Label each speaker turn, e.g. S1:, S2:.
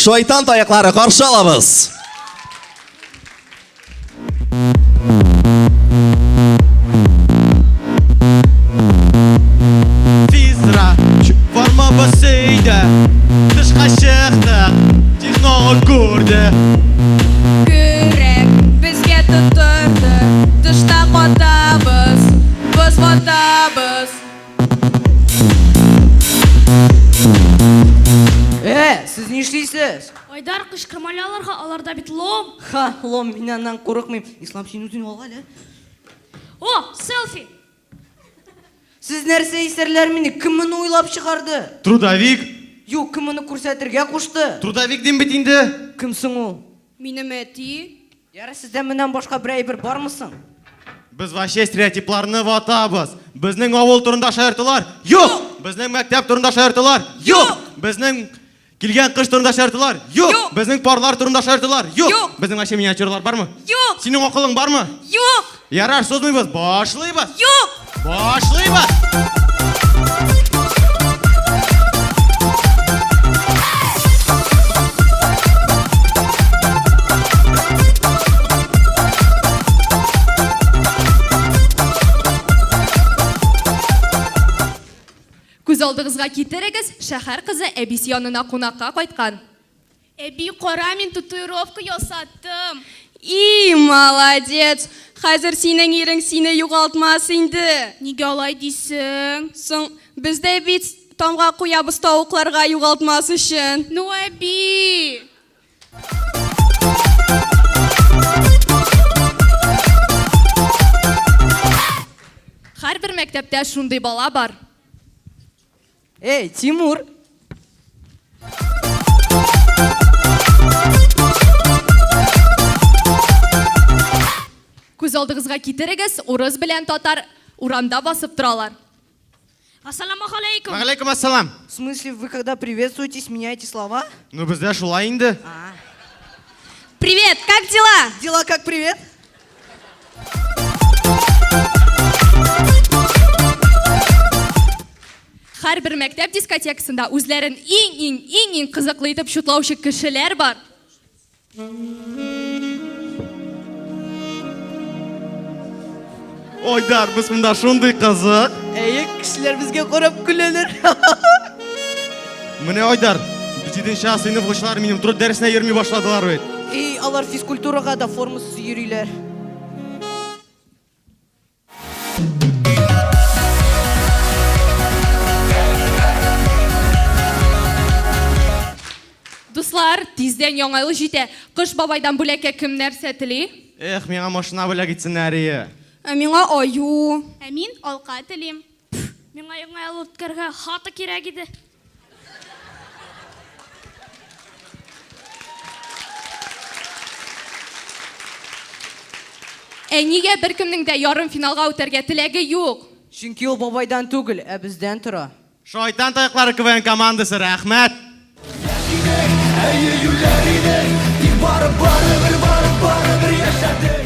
S1: Шайтан таяклары каршы алабыз.
S2: Физра, формабыз өйдә, тышка чыктык, технолог күрде.
S3: Көрәк безгә тоттырды, тышта катабыз, боз ватабыз.
S4: Э, сез нишлисез?
S5: Айдар, кычкырма әле аларга, аларда бит лом.
S4: Ха, лом, мин аннан курыкмыйм. Ислам, син үзең ал әле.
S5: О, селфи!
S4: Сез нәрсә исәрләр мине? Кем моны уйлап чыгарды?
S2: Трудовик.
S4: Юк, кем моны күрсәтергә кушты?
S2: Трудовик дим бит инде.
S4: Кем соң ул?
S3: Минем әти.
S4: Ярар, сездә моннан башка бер әйбер бармы соң?
S2: Без вообще стереотипларны ватабыз. Безнең авыл турында шаярталар? Юк! Безнең мәктәп турында шаярталар? Юк! Безнең килгән кыш турында шаярталар? Юк!
S3: Юк!
S2: Безнең парлар турында шаярталар? Юк!
S3: Юк!
S2: Безнең вообще миниатюралар бармы?
S3: Юк!
S2: Синең акылың бармы?
S3: Юк!
S2: Ярар, сузмыйбыз, башлыйбыз!
S3: Юк!
S2: Башлыйбыз!
S3: Күз алдыгызга китерегез, шәһәр кызы әбисе янына кунакка кайткан.
S5: Әби, кара, мин татуировка ясаттым.
S3: И, молодец! Хәзер синең ирең сине югалтмас инде.
S5: Нигә алай дисең?
S3: Соң, без дә бит тамга куябыз тавыкларга югалтмас өчен.
S5: Ну, әби!
S3: Һәрбер мәктәптә шундый бала бар.
S4: Эй, Тимур!
S3: Күз алдыгызга китерегез, урыс белән татар урамда басып торалар.
S5: Ассаламу алейкум.
S2: Вәгаләйкүм ассалам.
S4: В смысле, вы когда приветствуетесь, меняете слова?
S2: Ну, бездә шулай инде.
S4: А.
S3: Привет, как дела?
S4: Дела как привет?
S3: Һәрбер мәктәп дискотекасында үзләрен иң-иң-иң-иң кызыклы итеп чутлаучы кешеләр бар.
S2: Айдар, без монда шундый кызык.
S4: Әйе, кешеләр безгә карап көләләр.
S2: Менә Айдар, җиденче А сыйныф укучылары минем труд дәресенә йөрми башладылар бит.
S4: Эй, алар физкультурага да формасыз йөриләр.
S3: Дуслар, тиздән Яңа ел җитә. Кыш бабайдан бүләккә кем нәрсә тели?
S2: Эх, миңа машина бүләк итсеннәр ие.
S3: Ә миңа аю.
S5: Ә мин алка телим. Миңа Яңа ел үткәрергә хата кирәк иде.
S3: Ә нигә беркемнең дә ярымфиналга үтәргә теләге юк?
S4: Чөнки ул бабайдан түгел, ә бездән тора.
S2: Шайтан таяклары КВН командасы, рәхмәт!
S6: Әйе, юләр идек, тик барып, барыбер, барып, барыбер яшәдек.